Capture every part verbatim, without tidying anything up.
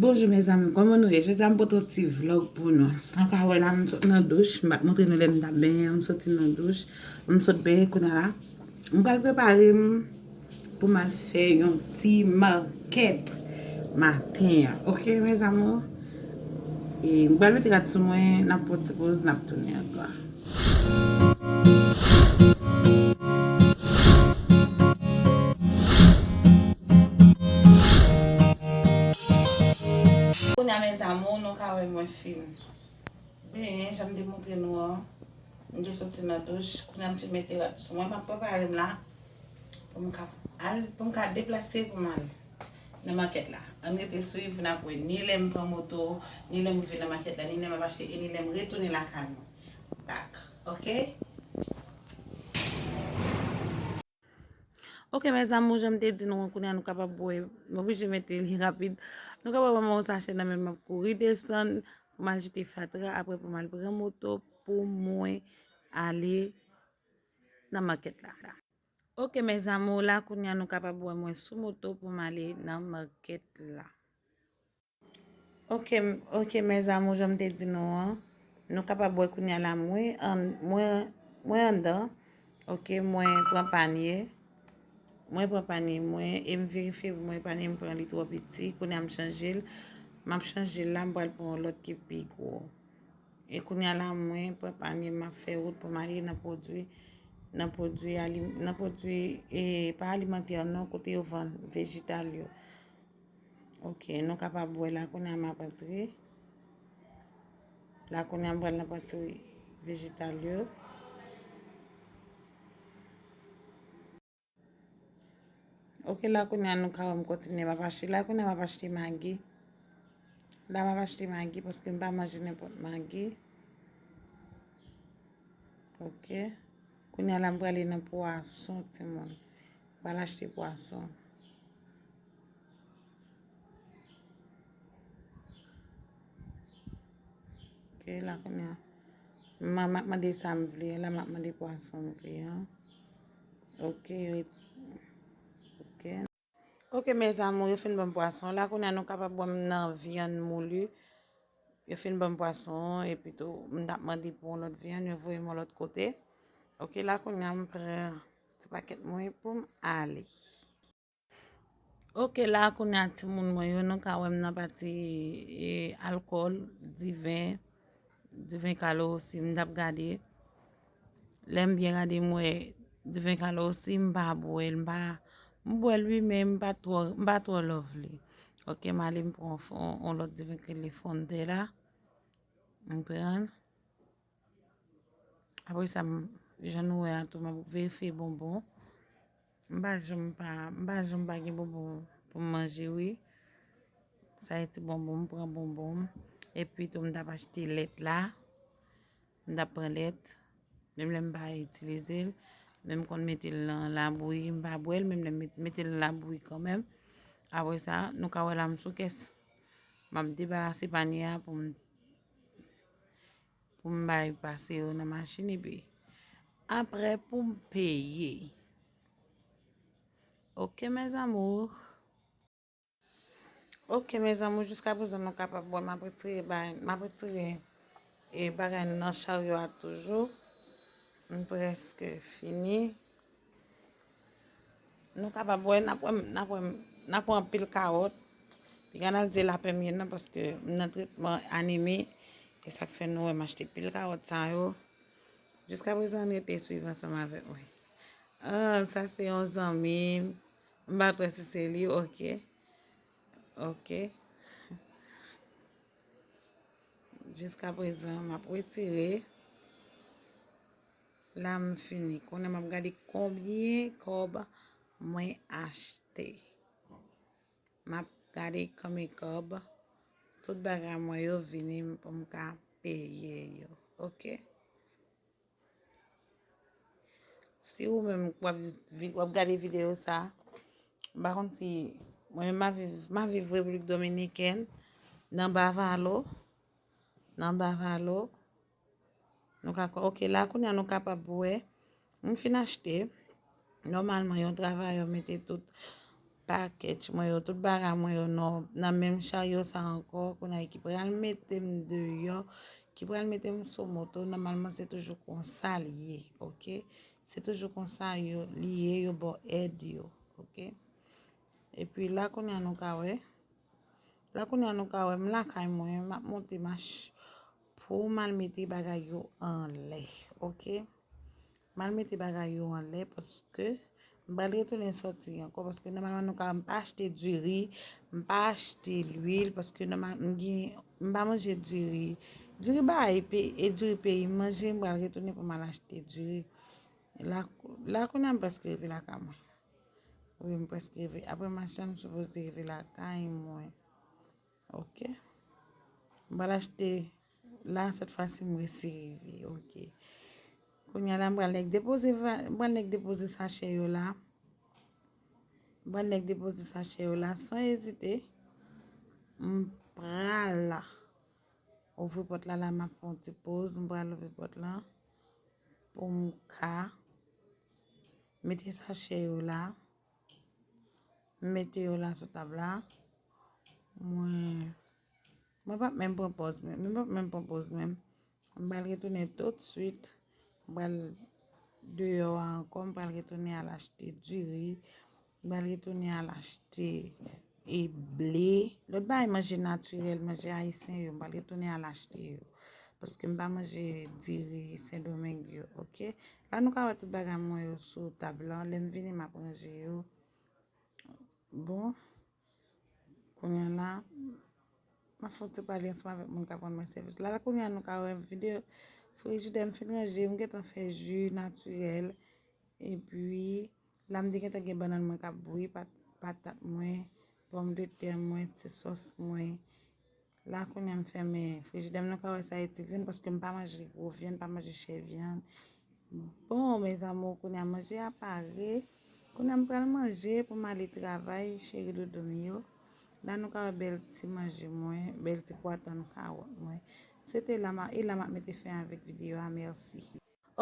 Bonjou mezanmi, kòman nou ye? Jodi a m pote yon ti vlòg pou nou. Nou ka wè la, m sot nan douch, m pa t montre nou lè m t ap benyen, m soti nan douch, m sot benyen kounye a la. M pral prepare m pou m al fè yon ti makèt maten an. Oke, mes amours? E m pral mete rad sou mwen, n ap pran ti poz, n ap tounen ankò. Kounye a, mes amours, nou ka wè mwen fin benyen, jan m te montre nou an. M te soti nan douch, kounye a m fin mete rad sou mwen, m ap prepare m la pou m ka al, pou m ka deplase pou m al nan makèt la. Ann rete swiv, n ap wè ni lè m pran moto, ni lè m rive nan makèt la, ni lè m ap achte, e ni lè m retounen lakay mwen. Back, oke? Oke, mes amours, jan m te di nou an, kounye a nou kapab wè, m oblije mete li rapid. Nou kapab wè m yon sachè nan men m, m ap kouri desann pou m al jete fatra, apre pou m al pran moto pou mwen ale nan makèt la. Oke, mes amours, la kounye a nou kapab wè mwen sou moto pou m ale nan makèt la. Oke, m- oke, mes amours, jan m te di nou an, nou kapab wè kounye a la, mwen an- mwen mwen anndan. Oke, mwen pran panye. Mwen pran panye mwen e m verifye pou mwen panye m pran li twò piti. Kounye a m chanje l. M ap chanje l la, m pral pran yon lòt ki pi gwo. E kounye a la, mwen pran panye m, m ap fè wout pou m ale nan pwodui, nan pwodui ali- nan pwodui, e pa alimantè non, kote yo vann vejetal yo. Oke, nou kapab wè la kounye a m ap antre. La kounye a m pral nan pati vejetal yo. Oke, la kounye a nou ka wè m kontinye m ap achte. La kounye a m ap achte magi. La m ap achte magi paske m pa manje nenpòt magi. Oke. Kounye a la m prale nan pwason, timoun. M pral achte pwason. Oke, la kounye a. M ap mande sa m vle, la m ap mande pwason m vle an. Oke, yo ret- oke. Oke, mes amours, yo fin ban m pwason. La kounye a nou kapab wè m nan vyann moulu. Yo fin ban m pwason an, epi tou, m t ap mande pou yon lòt vyann, yo voye m yon lòt kote. Oke, la kounye a m pran ti pakèt mwen pou m ale. Oke, la kounye a timoun mwen yo, nou ka wè m nan pati, e, alkòl, diven, diven kalo osi, m t ap gade. Lè m byen gade, m wè diven kalo osi, m pa bwè l, m pa, m bwè l wi, men m pa twò, m pa twò love li. Oke, m ale m pran yon, yon lòt diven ki rele Fondè la. M pran l. Apre sa, m- jan nou wè a tou, m ap verifye bonbon. M pa janm pa, m pa janm pa gen bonbon pou m manje wi. Sa e ti bonbon, m pran bonbon m. Epi tou, m t ap achte lèt la. M t ap pran lèt. Menm lè m pa itilize l. Men m konn mete l nan labouyi, m pa bwè l, menm lè m met- mete l nan labouyi kanmenm. Apre sa, nou ka wè la m sou kès. M ap debarase panye a pou m pou m bay pase yo nan machin epi apre pou m peye. Oke, mes amours. Oke, mes amours, jiska prezan nou kapab wè m ap retire bagay, m ap retire e bagay nan charyo a toujou. M prèske fini. Nou kapab wè, n ap wè, n ap wè, n ap wè anpil kawòt. Piga n al di lapèmye nan, paske m nan tretman anemi. E sa k fè nou wè m achte pil kawòt sa yo. Jiska prezan, rete swiv ansanm avèk mwen. Ah, sa se yon zanmi m. M pa t wè si se li, oke. Oke. Jiska prezan, m ap retire. La m fini. Kounye a m ap gade konbyen kòb mwen achte. M ap gade konbyen kòb tout bagay mwen yo vini pou m ka peye yo. Oke? Si ou menm w ap vi- w ap gade videyo sa, m pa konn si mwen menm m ap viv, m ap viv Repiblik Dominikèn, nan Bavalo, nan Bavalo. Nou ka, oke, la kounye a nou kapab wè. M fin achte. Nòmalman, yon travayè mete tout pakèt mwen yo, tout bagay mwen yo nan, nan menm charyo sa ankò, kounye a ki pral mete m deyò, ki pral mete m sou moto, nòmalman se toujou konsa l ye, oke? Se toujou konsa yo, li ye, yo ba w èd yo, oke? Epi la kounye a nou ka wè, la kounye a nou ka wè m lakay mwen, m ap monte mach pou m al mete bagay yo anlè, oke? M al mete bagay yo anlè paske m pral retounen sòti ankò, paske nòmalman nou ka, m pa achte diri, m pa achte lwil, paske nòmal, m gen, m pa manje diri. Diri bay, pe-, e diri peyi m manje, m pral retounen pou m al achte diri. La, la kounye a m prèske rive lakay mwen. Wi, m prèske rive. Apre machin, m sipoze rive lakay mwen. Oke. M pral achte la, sèt fwa si m resi rive. Oke. Kounye a la, m pral nèk depoze va-, m pral nèk depoze sachè yo la. M pral nèk depoze sachè yo la san ezite. M pral ouvri pòt la, la m ap fè yon ti poz. M pral ouvri pòt la pou m ka mete sachè yo la. M mete yo la sou tab la. Mwen, mwen p ap menm pran pòz menm. Mwen p ap menm pran pòz menm. M pral retounen toutswit. M pral deyò a ankò. M pral retounen al achte diri. M pral retounen al achte e ble. Lòt bagay manje natirèl, manje ayisyen yo, m pral retounen al achte yo. Paske m pa manje diri Sendomeng yo, oke? La nou ka wè tout bagay mwen yo sou tab la. Lè m vini, m ap ranje yo. Bon, kounye a la, m ap fè yon ti pale ansanm avèk moun k ap rann mwen sèvis. La, la kounye a nou ka wè videyo frijidè m fin ranje, m gentan fè ji natirèl. Epi, la m te gentan gen bannann mwen k ap bouyi, pat-, patat mwen, pòmdetè mwen, ti sòs mwen. La kounye a m fèmen frijidè m, nou ka wè sa e ti vyann, paske m pa manje gwo vyann, pa manje chè vyann. Bon, mes amours, kounye a manje a pare. Kounye a m pral manje pou m ale travay, cheri doudou m yo. La nou ka wè bèl ti manje mwen, bèl ti pwa tann kawòt mwen. Se te la m a, e la m ap mete fen avèk videyo a, mèsi.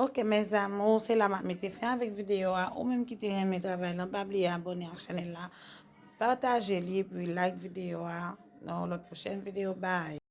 Oke, mes amours, se la m ap mete fen avèk videyo a. Ou menm ki te renmen travay lan, pa bliye abòne ak chanèl la, pataje li, epi like videyo a. Nan yon lòt pwochèn videyo, bye.